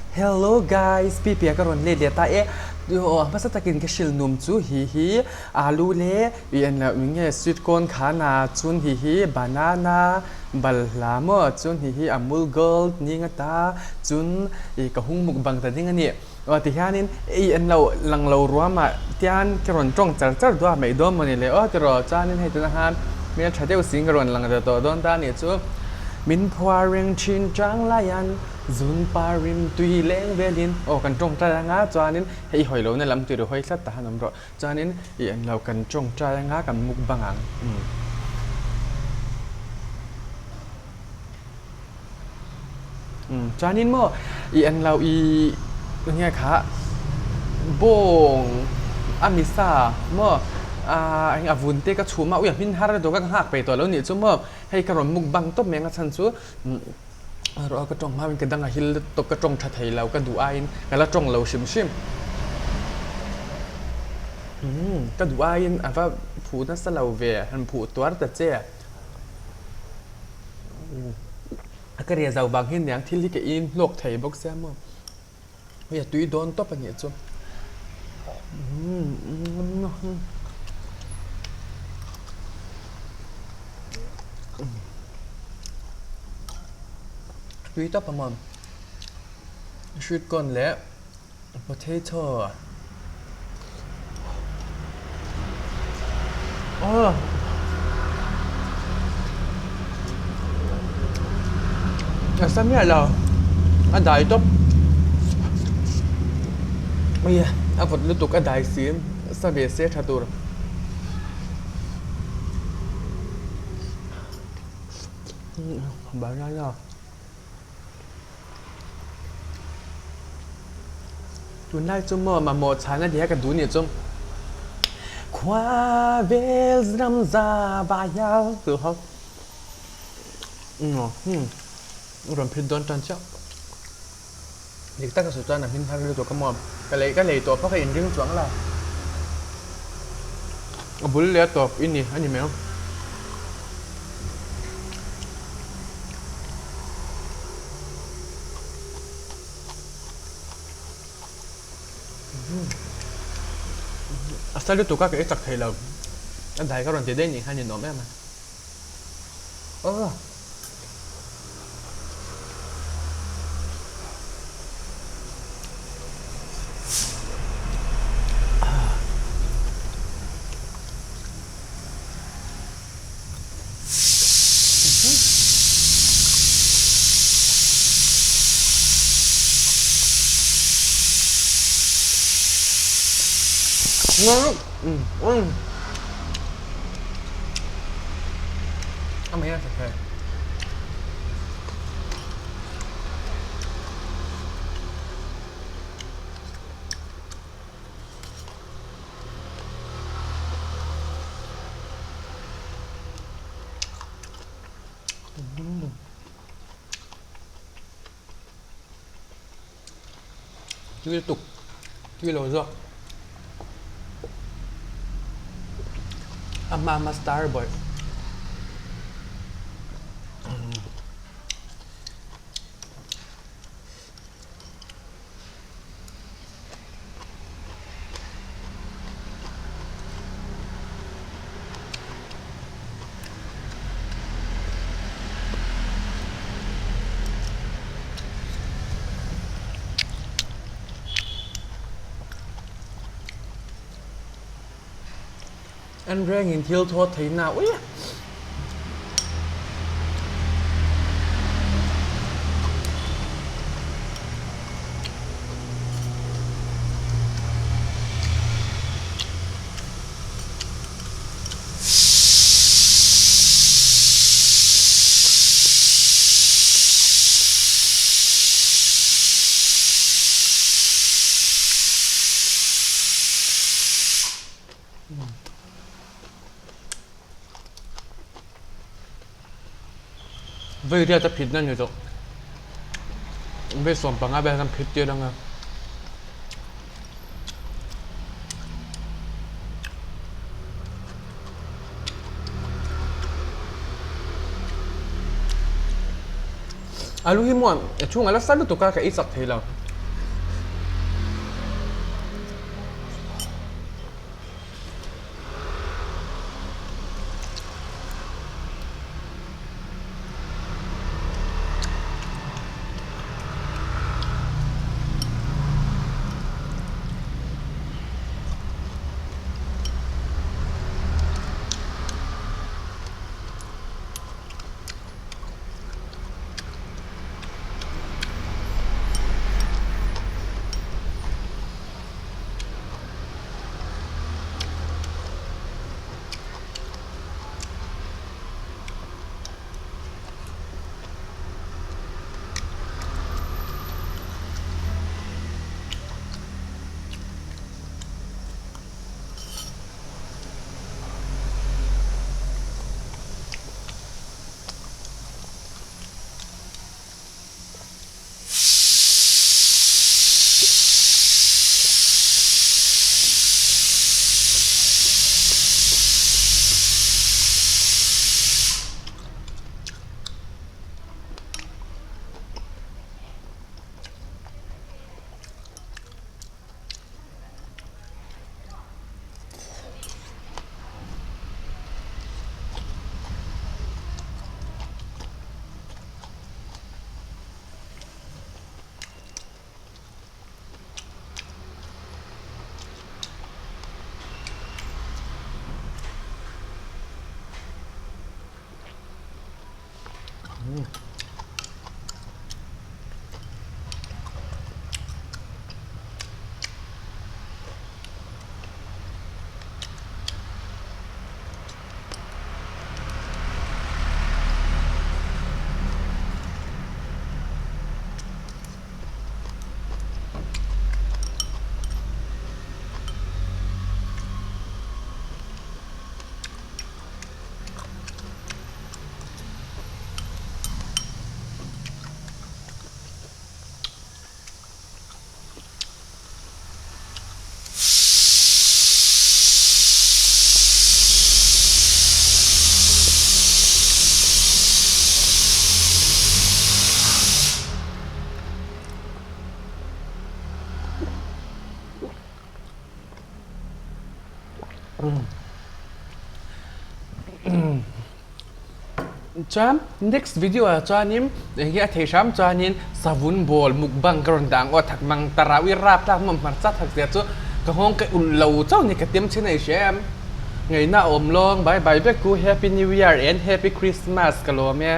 Hello guys, Pipia ka rawn let leh ta e. Aw hmasa takin ka hrilh num chu hi hi alu leh ih en loh eng nge sweet corn kha na chun hi hi banana balhla maw chun hi hi amul gold ni nga ta chun ih ka hung mukbang ta ding a ni. Aw ti hianin ei an lo lang lo ruam ah tian ka rawn tawng char char duah mai dawn mawni le aw tiraw chuanin hei tunah khan hmel tha deuh siin ka rawn lang ta tawh dawn ta anih chu min phuar reng thin chang laian zun par rim tui leng velin aw kan tawngtai anga chuanin hei hawi lohna lam tui ri hawi tlat ta han awm rawh chuanin ih an lo kan tawngtai anga kan mukbang ang umm. Chuanin maw i en lo i enge kha bawng a misa maw eng a vun te ka chhum a ui a hmin har dawk a ka nghak peih tawh lo nih chu maw hei ka rawn mukbang tawp mai ang a chhan chu erawh ka tawng hma in ka dang a hil tawp ka tawng tha thei lo ka duh aiin ka la tawng lo hrim hrim ka duh aiin a va phuh nasa lo ve han phuh tuar ta che. A ka ria zau vang hian niang thil hi ka in hlawk thei bawk sia maw hei a tui dawn tawp a nih chu tui tawp a maw sweet corn leh potato aw a sa miah lo a dai tawp ui a vawt lutuk a dai si sa ve se tha tur banana. Tunlai chu maw mamawh chhan a nia ka duh nih chu khua vel ram za vai hial tih kha rawn phit dawn tan chiah dik taka sawi chuan a hmin har lutuk a maw ka lei ka lei tawh pawh ka inring chuang la a bul leh a tawp i ni a ni mai ang. A sa lutuk a ka ei chak thei lo a dai ka rawn ti daih nih khan ninawm em a aw. Tui lutuk tui lo zawk a hma hma star boy. An rengin thil thawt theihna ui a. Vei riat a phit na ni tawh. Vei 15 vel kan phit tir anga. Alu hi muan a chhungah la sa lutuk a ka ei chak thei lo. Chuan next video ah chuanin eng hi a thei hram chuanin savun bawl mukbang ka rawn dah ang aw thak mang ta rau i rap tlak maw hmarcha thak zia chu ka nghawng ka ulh lo chauh ni ka tem chin a i hria em ngaihna a awm lawng bye bye vek u happy new year and happy christmas ka lawm e.